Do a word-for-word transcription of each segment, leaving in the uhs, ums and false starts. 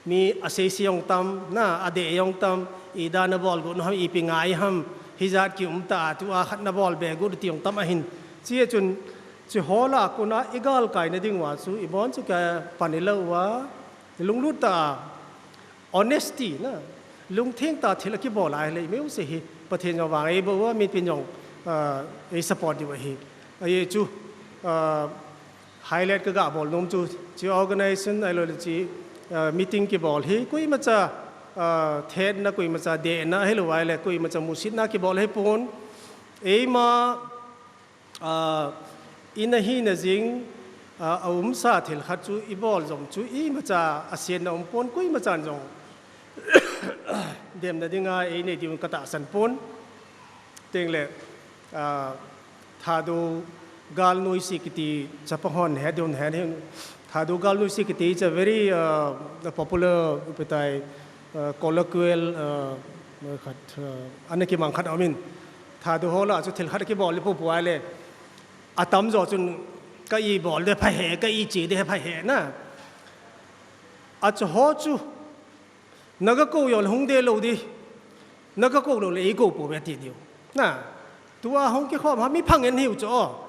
Mi asei sei jong tam, na, adei jong tam, ida nabol got u ham, ipi ngai ham, hijat kium ta, tua khat nabol be got u ti jong tam ahin. Chie chun, chi hola kuna igalkai na ding uva chu, ibon chu ka pan ilou uva, lunglut ta, honesty na, lungtheng ta thil akibol a ahile, imajouse hi, Pathen jong vang eibou uva, mipin jong, ah, ei support diu ahi. Ajeh chu, ah, highlight kaga bol nom chu, chi organization, ahilou le chi, ah, meeting kibol hi, koimacha, ah, thetna, koimacha dehna, ahilou ahile, koimacha musitna kibol ahipon. Eima, ah, ina hina jing, ah, aumsa thil khat chu ibol jong chu imacha asetna umpon, koimachan jong demna dinga einei diu katahsan pon. Tengle, ah, Thadou Galnoise kiti chapang hon het diu nahet hin. Thadou Galnoise kiti is a very, ah, popular, ipi tai, ah, colloquial, ah, khat, ah, ana kimang khat aumin. Thadou hola chu thil khat kibol le pu pu ahile, atamjo chun ka ibol de pha he, ka iche de pha he na. Achu ho chu, naga kou jongle hung de lou di, naga kou lou le eikou pouve ati diu. Na, tua hung kikhom ha mi phangen hiu chu o.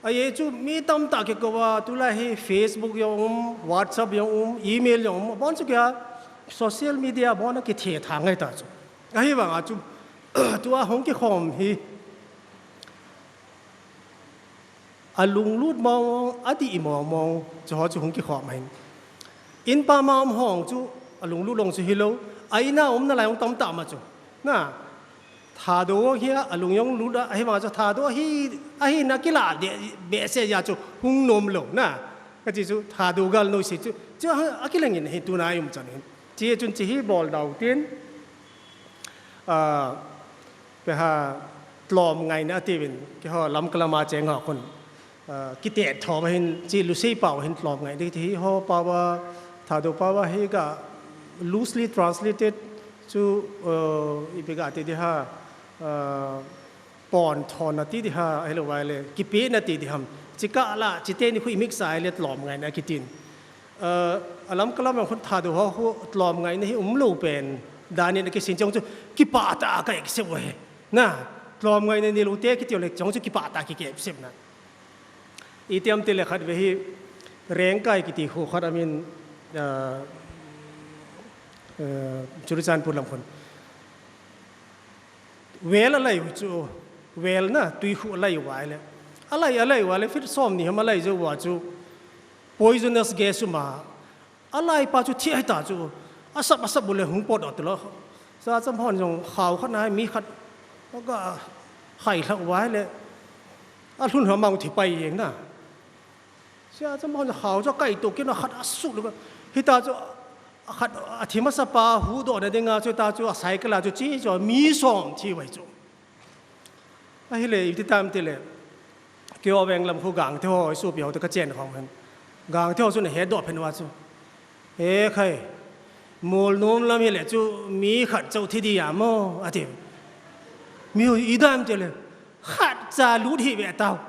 Ajeh chu mi tamtah kikou a, tulai hi Facebook jong um, WhatsApp jong um, email jong um, abon chu kia social media abon a kithethang ngai ta chu. Ahivanga chu, tua hung kikhom hi, alunglut mong mong, adih mong mong, chu ho chu hung kikhom ahin. Inpam a um ho chu, alunglut long chu hilou, a in a um nalai hung tamtah ma chu. Na, Thadou hi alung jong lut a, ahivang chu Thadou hi, ahina kila de, behseh jeh chu hung nom lou, na. Kachi chu Thadou Galnoise chu, chu a, akilangin hi tuna ium chan hin. Chi chun chi hi bol dau tin, ah, Peha tlom ngaina atiuvin, keiho Lamka lama cheng ho khun, ah, kitet tho ahin, chi Lusei pao hin tlom ngaina ti hi ho pao a, Thadou pao a hi ga loosely translated chu, ah, ipi ga ti di ham, ah, pon thona ti di ham, ahilou vai le, kipehna ti di ham. Chi kah la, chi teni khu i mix a ahile tlom ngaina kitin. Ah, a Lamka lam khun Thadou ho khu tlom ngaina hi umlou pen danin akisin chong chu kipah tah a ka accept u ahi. Na, tlom ngaina neilou te kiti u le chong chu kipah tah a ki accept na. Iti ham tile khatvei hi Rengkai kiti kho khat amin, ah, ah, Churachandpur lam khun. Well alai u chu, well na, tui khu alai uva ahile. Alai, alai uva le, feet som ni ham alai jou uva chu, poisonous gas um a. Alai pa chu thi ahi ta chu, asap, asap u le hung pot ot lou. Chacham hon jong khao khat na, mi khat, aga khai lhah uva ahile. Alhun ha mang thi pai jeng na. Chacham hon khao chu kai to kit na khat asuh lou. Hita chu, khat athi masa pa huhdoh na dinga chu ta chu a cycle a chu chi chu mi som thi uva hi chu. Ahile, iti tam tile. Keiho veng lam khu Gangte ho, i sopi ho te ka chen khom hen. Gangte ho chu na hedoh phen uva chu. He khai. Mol nom lam hile chu mi khat chou thi di a mo, ati. Mi ho i dam tile. Khat cha lut hi ve tau.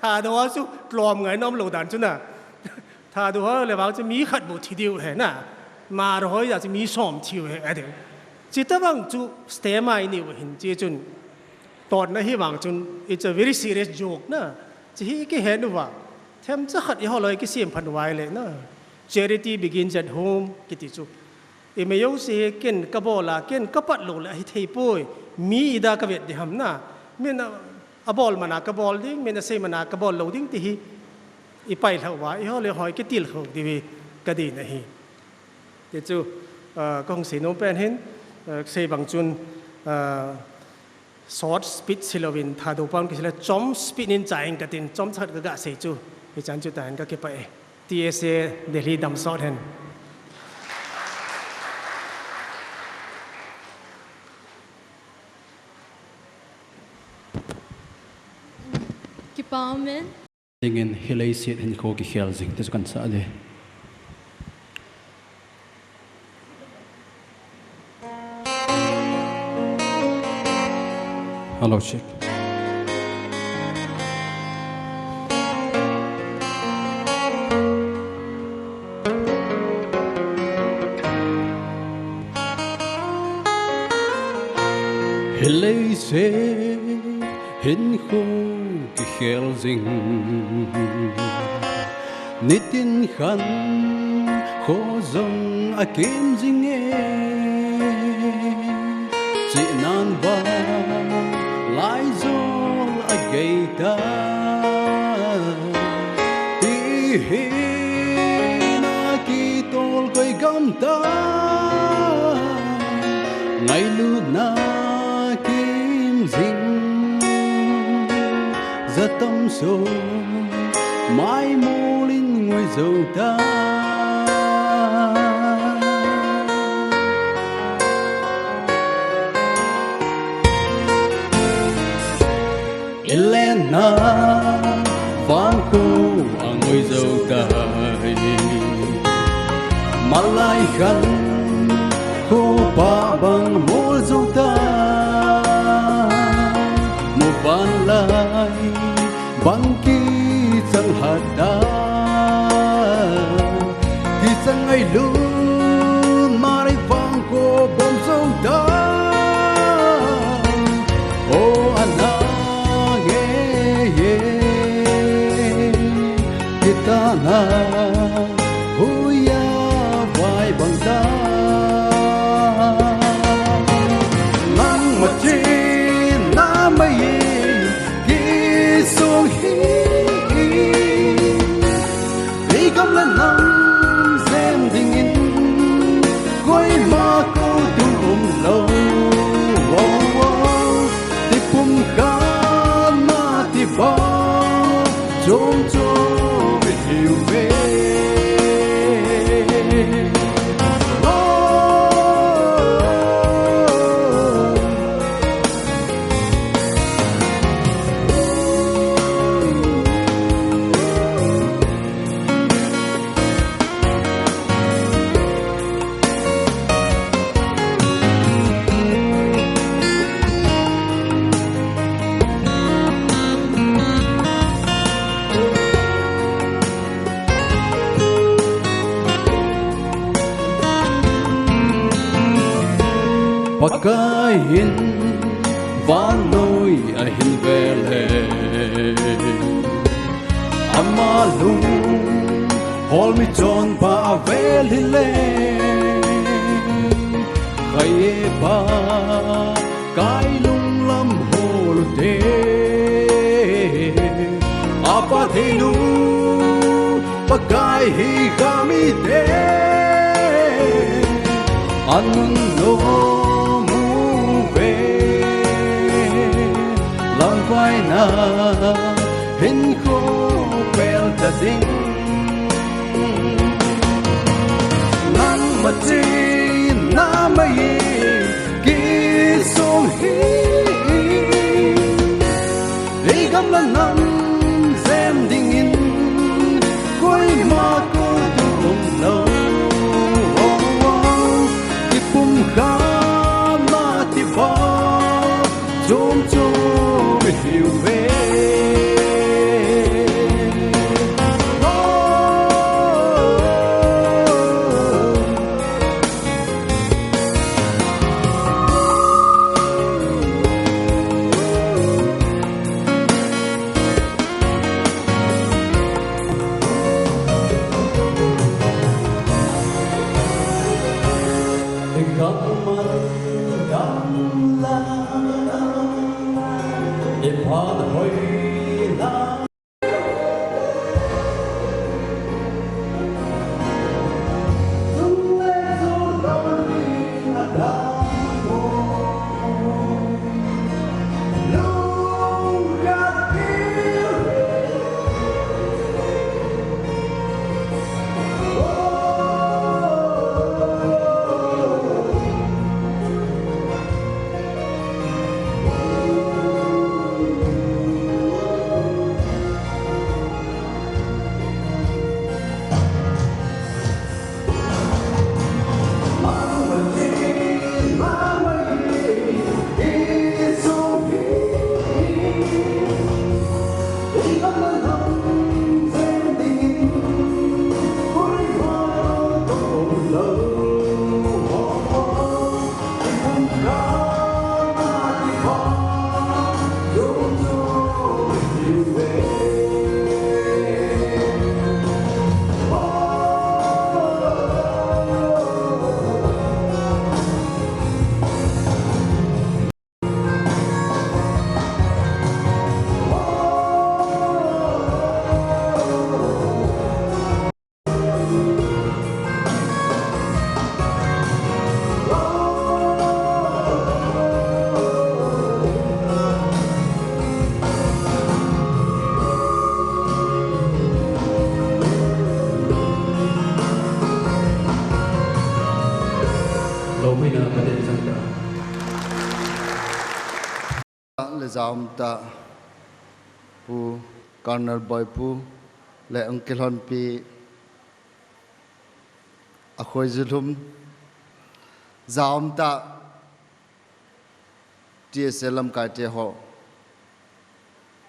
Thadou a chu tlom ngaina umlou dan chu na. Thadou ho le vang chu mi khat bou thi diu ahi na. Mara ho a chu mi som thi u ahi, ati. Chi tabang chu stem a i neiu ahin chi chun. Totna hi vang chun, it's a very serious joke na. Chi hi i kihen uva. Themcha khat i holoi kisem phat uva ahile na. Charity begins at home, kiti chu. Imajouse hi ken ka bol a, ken ka pat lou le ahi thei poi. Mi ida ka vet di ham na. Min a, abol man a ka bol ding, min asei man a ka bol lou ding ti hi. I pai lhah uva, i holoi hoi kitil khou diu hi ka deina ahi. Ti chu, ah, ka hung sei nom pen hin, ah, sei bang chun, ah, short speech hilouvin Thadou pao kisei le chom speech in chai ing katin, chomcha khat ka ga sei chu, hichan chu tahin ka kipah e. T S A Delhi damsot hen. Kipa umin. Dingin hilai sit hin ko kikhel jing te chu kan sa le. Hello, check. Ileiset hinkho kikhel jing, nitin khan kho jong akem jing e. Chihnan vang laijol agei ta, tihin a kitol koi gam ta, ngailutna kim jing, jatam so maimol in ngoi jou ta. Ilenna vang kho angoi jou tai, malai khan kho pa bang mol jou ta, muvanlai bang kichang hat ta, kichang ngailut malai vang kho bom jou ta. O ana nge ye, kitana huya vai bang ta. Nangma chihna mai kisong hi, ei gam le nam jem dingin koima kou ding umlou. Tipum khat na tiba chom chom hiu ve. Pakai hin vannoi ahin vel e, ama lung hol mi chonpha avel hile. Khai e Pakai lunglam hol u te, apa thei nu Pakai hi kami te, anun nom uve, lamvaina hinkho pel ta ding. Nangma chihna mai kisong hi, ei gam le nam jem dingin koima kou ding umlou. Tipum khat na tiba chom chom hiu ve. Hoina Pathen chang ta. Le jaum ta Pu Colonel Boipu le Uncle Honpi a khoi zulhum jaum ta T S A lamkai te ho.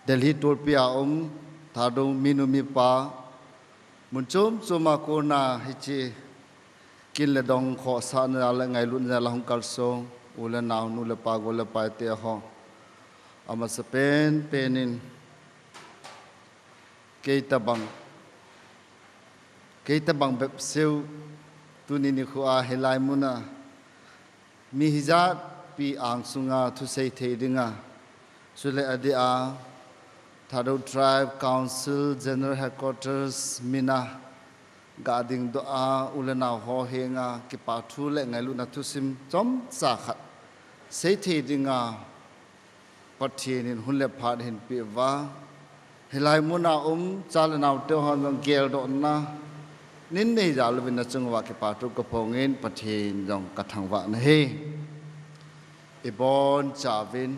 Delhi tulpi a um, Thadou minu mipa, mun chom chom a kona hiche kin le dong khohsahna le ngailutna la hung kalsong, u le nao, nu le pa, gol le pai te ho. Amasa pen pen in, kei tabang, kei tabang bep seu, tuni nikho a hilai muna, mi hijat pi angsunga thusei thei dinga, chule adeh a, Thadou Tribe Council General Headquarters mina, ga dingdoh a, u le nao ho henga, kipa thu le ngailutna thusim chomcha khat sei thei dinga, Pathen in hun le phat hin peh uva, hilai muna um cha le nao te hon jong geldohna nei jal uvin na chung uva kipa thu ka phong in Pathen jong ka thangvah na ahi. I bonchauvin,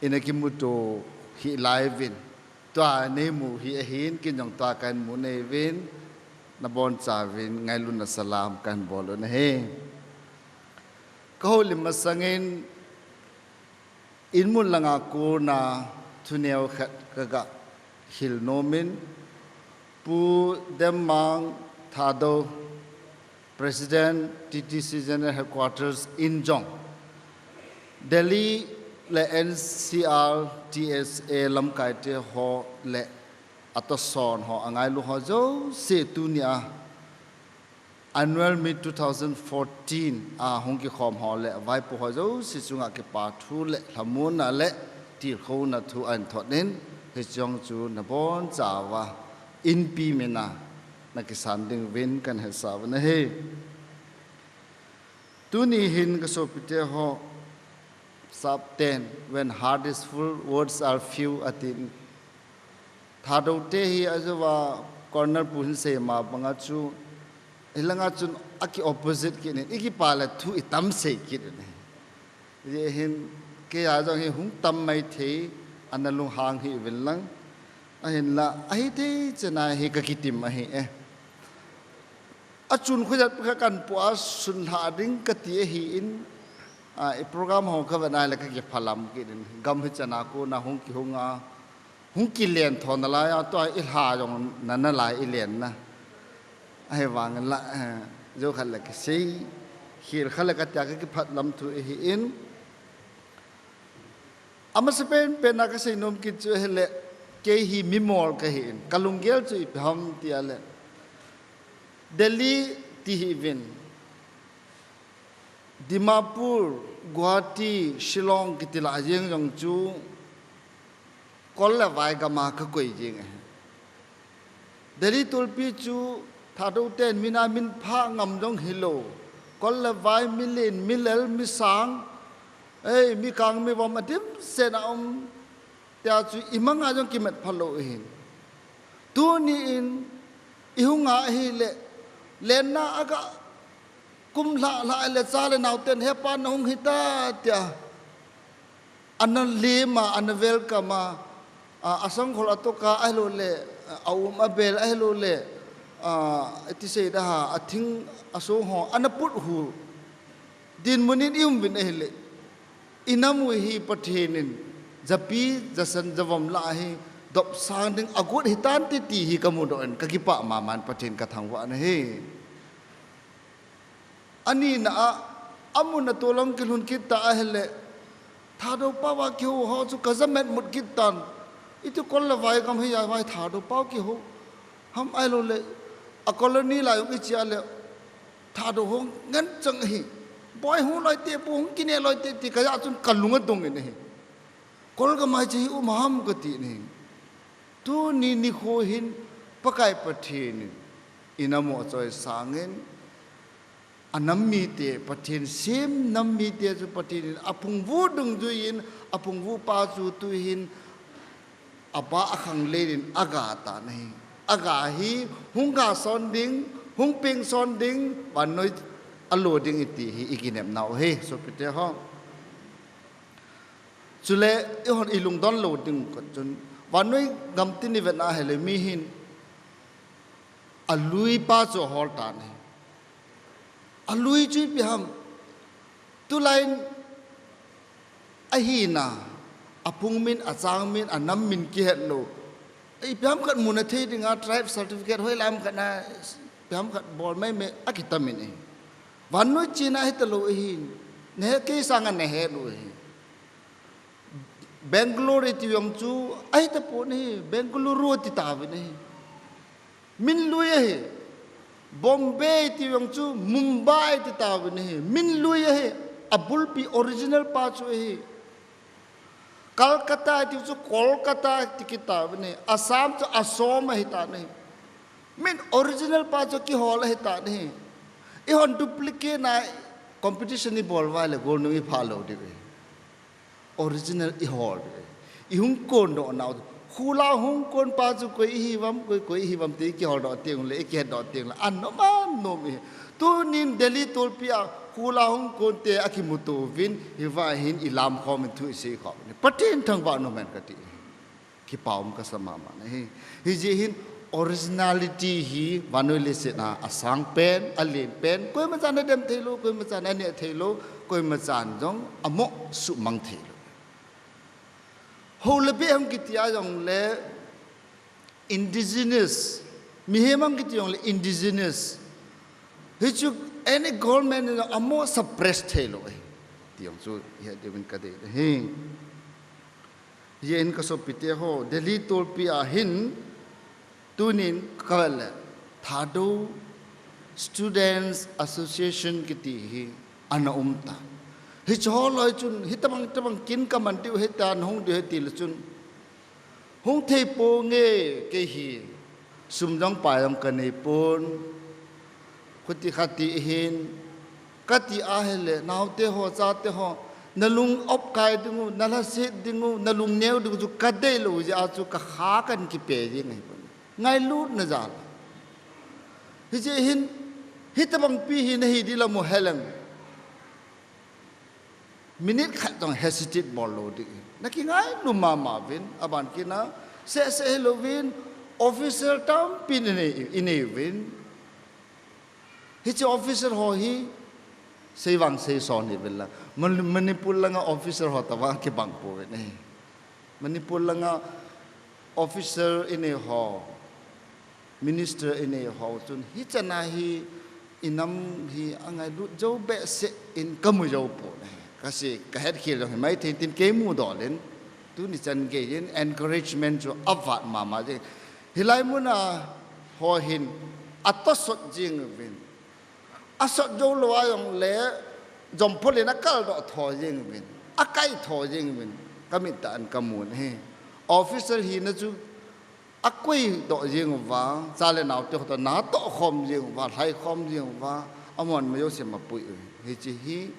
ina kimuto hih lai uvin, tua nei mu hi ahin, ken jong tua kahin mu nei uvin, na bonchauvin ngailutna salam kahin bol u ahi. Ka houlim masangin, in mun langa kona thuneo khat ka ga hil nom in, Pu Demmang Thadou, President, T T C General Headquarters in jong, Delhi le N C R T S A lamkai te ho le atohson ho, angailu ho jouse tunia Annual Meet two thousand fourteen a hung kikhom ho le vaipo ho jouse chunga kipa thu le lhamonna le tilkhouna thu ahin thot in, hiche jong chu na bonchauva inpi mina na kisan ding uvin kahin hetsah u ahi. Tuni hin ka sopite ho, Sapten, when heart is full, words are few, atin. Thadou te hi ajouva Colonel pu hin sei ma banga chu, hilanga chun aki opposite kit in, i kipa le thu i tam sei kit in. Hijeh hin, kei a jong hi hung tam maithei, ana lunghang hih uvin lang. Ahinla, ahithei chana hi ka kitim ahi e. Achun khojat kha kahin pu a sun lha ding kati ahin, a, i program ho ka vet nai le ka kiphalam kit in, gam hi chana kona hung kihung a, hung kilen tho nalai a, tua i lha jong nana lai i lenna. Ahivangin la, eh, jou khat le kisei, khel khat le katia ka kiphalam thu ahin, Amasa pen pen a ka seinom kit chu ahile, kei hi mimol ka hi in, ka lunggel chu ipi ham ti a le, Delhi ti hih uvin, Dimapur, Guwahati, Shillong kiti lah jeng jong chu kol le vai gam a ka koi jeng ahi. Delhi tulpi chu Thadou ten min a min pha ngam jong hilou. Kol le vai, milen, milel, misang, ei, mikang, mivom adimset a um tia chu i mang a jong kimat phalou ahin. Tuni in i hung a ahile, lenna a ka kum lha lha le cha le nao ten hepa na hung hita tia ana lem a, ana welcome a, a, a sangkhol a toh a, ahilou le, a um a bel, ahilou le, a, iti sei da ha, a thing a song ho, ana put hu. Dinmun in i um uvin ahile, i nam u hi Pathen in, japi, jasan, javom lah a hi, dopsang ding a got hitan ti, ti hi ka mudoh in, ka kipah mama in Pathen ka thangvah na ahi. Ani na a, amun a tolang kilhun kit ta ahile, Thadou pao a kihou ho chu ka jamet mut kit tan. Iti kol le vai gam hi a vai Thadou pao kihou. Ham ahilou le, a colony lai jong i che a le, Thadou ho ngen chang ahi. Boi hung loi te, pu hung kine loi te, ti ka ja chun ka lung a dong in ahi. Kol gam a hiche hi um ham ka ti in ahi. Tuni nikho hin Pakai Pathen in i nam u a choi sangin, a nam mite, Pathen sem nam mite chu Pathen in a phungvuh dungjui in, a phungvuh pa chu tu hin a pa a khanglen in a ga tan ahi. A ga hi hung ga son ding, hung peng son ding, vannoi alo ding iti hi i kinepnau hi, sopite ho. Chule, i hon i lungdon lou ding khat chun, vannoi gamtin i vetna ahile mi hin, a lui pa chu a hol tan ahi. A lui chu ipi ham. Tulai in ahina, a phung min, a chang min, a nam min kihet lou. Ipi ham khat mu na thei dinga tribe certificate hoilam khat na, ipi ham khat bol mai mai a kitam in ahi. Vannoi china hita lou ahi. Na he kei sanga na he lou ahi. Bangalore iti jong chu, ahi tapon ahi, Bengaluru ati tauvin ahi. Min lui ahi. Bombay iti jong chu, Mumbai ati tauvin ahi. Min lui ahi. A bulpi original pa chu ahi. Calcutta iti chu, Kolkata ati kit tauvin ahi. Assam chu, Asom ahi tan ahi. Min original pa chu kihol ahi tan ahi. I hon duplicate na competition i bol uva le golnung i pha lou diu ahi. Original i hol diu ahi. I hung kondoh nau. Khula hung kon pa chu koi ihi uvam, koi, koi ihi uvam ti i kihol doh teng le, i kihet doh teng le. Anom, anom ahi. Tunin Delhi tolpi a, khula hung kon te a kimuto uvin, hiva hin i lam khom in thu i sei khom in. Pathen thangvah nom hen kati. Kipa um kasa mama na hi. Hijeh hin originality hi vannoi leiset a asang pen, alen pen, koima chan adem thei lou, koima chan aneh thei lou, koima chan jong amo sumang thei lou. Hou le beh hung kiti a jong le indigenous, mihem hung kiti jong le indigenous. Hichu any government in amo suppress thei lou ahi. Ti jong chu, hi, dei min ka dei hi. Hijeh in ka sopite ho, Delhi tolpi a hin, tunin ka vet le, Thadou Students Association kiti hi ana um ta. Hiche ho loi chun, hitabang, tabang kin ka man diu ahi tan, hung diu ahi ti le chun. Hung thei ponge kei hi, sum jong pai jong ka nei pon. Khuti khati hin, kati ahile, naote ho, chate ho, na lung opkai ding u, na lhaset ding u, na lung neo ding u chu ka dei lou jeh a chu ka kha kan kipe jing ahi pon. Ngailutna jal. Hijeh hin, hitabang pi hi na hi di lam u heleng. Minute khat jong hesitate bol lou ding. Na kingailu mama uvin, aban kit na, seh seh hilou vin, officer tampi i nei, i nei uvin. Hiche officer ho hi, sei vang sei son hi uvin la. Man-, Manipur langa officer ho tobang kibang pouvin ahi. Manipur langa officer i nei ho, minister i nei ho chun, hichan a hi i nam hi angailut jou behseh in ka mu jou pon ahi. Ka sei, ka hetkhel jong hi maithei tin kei mudoh lin, tuni chan gei in encouragement chu avat mama jing. Hilai mun a ho hin atosot jing uvin. Asot jou lou a jong le, jomphol in akaldoh tho jing uvin. Akai tho jing uvin. Ka mit tah in ka mun ahi. Officer hina chu akoi doh jing uva, cha le nao te ho toh natoh khom jing uva, lhai khom jing uva, amon ma jouse ma pui u. Hiche hi,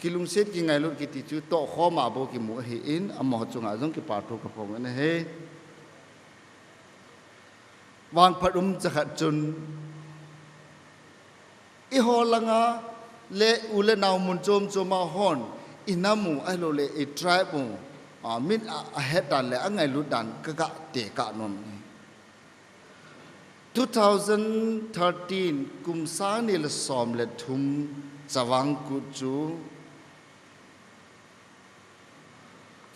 kilungset kingailut kiti chu tohkhom a bou kimu ahin, amaho chunga jong kipa thu ka phong in ahi. Vangphat um cha khat chun, eiho langa le u le nao mun chom chom a hon, i nam u, ahilou le i tribe u, a, min a, ahet dan le angailut dan ka ga tekah nom e. Two thousand thirteen, kum sang ni le som le thum Chavang Kut chu,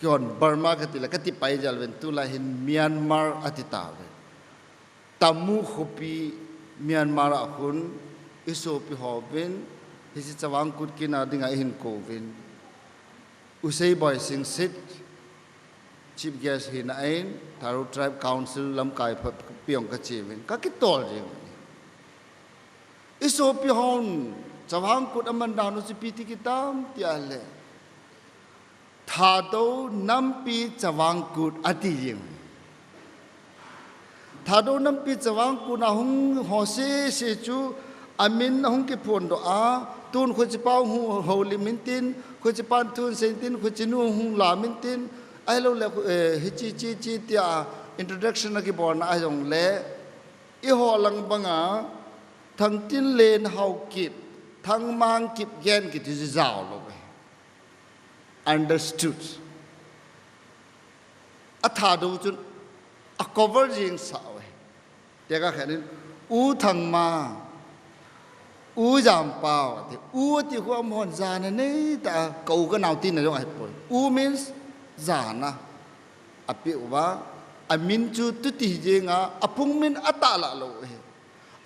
kihon Burma kati le, kati pai jal uvin, tulai hin Myanmar ati tauve. Tamu khopi Myanmar a khun, i sopi ho uvin, hiche Chavang Kut kin a dinga i hin kou uvin. U Seiboi Singsit, Chief Guest hina ahin, Thadou Tribe Council lamkai pha pi jong ka che uvin, ka kitol jing uvin. I sopi hon, Chavang Kut aman dan u chu ipi ti kitam tia le, Thadou Nampi Chavang Kut ati jing. Thadou Nampi Chavang Kut a hung ho sese chu amin ahung kiphondoh a, tun khuchipa hung houlim intin, khuchipan thu asei intin, khuchinu hung lam intin, ahilou le, eh, hichi chi chi tia introduction akibolna a jong le, eiho lang banga, Thangtinlen Haokip, Thangmang Kipgen kiti chu jao lou e. Understood. A Thadou chun a cover jing sa e. Tekah khat in, U Thangmang, U Jampao, ati. U ati khu amahon jana neitah a, ka u ka nao tina jong ahipoi. U means jana. Apeh uva, amin chu tuti hi jinga, aphung min atahlah lou e.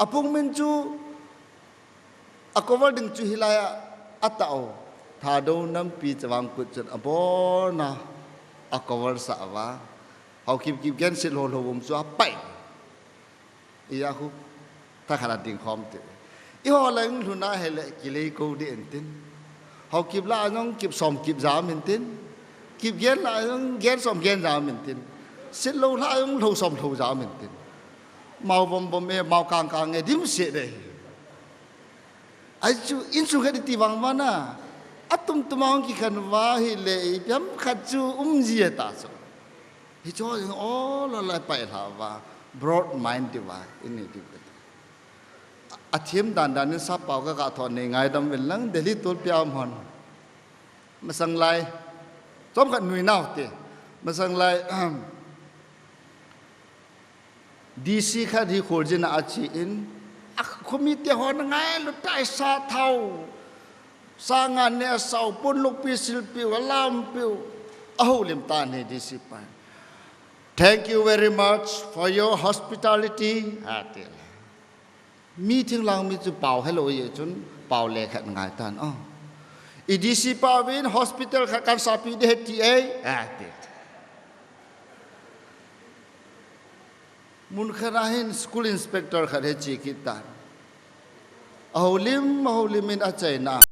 Aphung min chu a cover ding chu hilai a, atah u. Thadou nampi chavang kut chun abona a cover sah uva. Haokip Kipgen sitlou lou um chu apai. Ija khu, thakhat a ding khom te. Eiho lang lhun a hile kilei kou ding intin. Haokip lah a jong kip som kip ja um intin. Kipgen lah a jong gen som gen ja um intin. Sitlou lah a jong lou som lou ja um intin. Mao vom vom e, mao kang kang e, dimset e. Ahi chu, insung khat iti vang vang a, atum tum a hung kikhen uva hile, ipi ham khat chu um ji e ta chu. Hichu jong, o, la la pai lha uva, broad mind ti uva, ini ti uva. Athem dan dan in sappao ka ga tho nei ngaidam uvin lang, Delhi tulpi a um hon. Masang lai, chomkhat nui nau te. Masang lai, D C khat hi Kholjin a ache in, a khomi te hon ngailut tai, sa thao, sa nga ne, asao pon, lukpi silpiu, alampiu, ahoulim tan hi D C pa. Thank you very much for your hospitality, ati. Mi thinglang mi chu pao helou ahi chun pao le khat ngai tan. Oh. I D C pa vin hospital khat kan sapi ding ahi ti e. Ati. Mun khat a hin school inspector khat hi che kit tan. Ahoulim, ahoulim in achaina.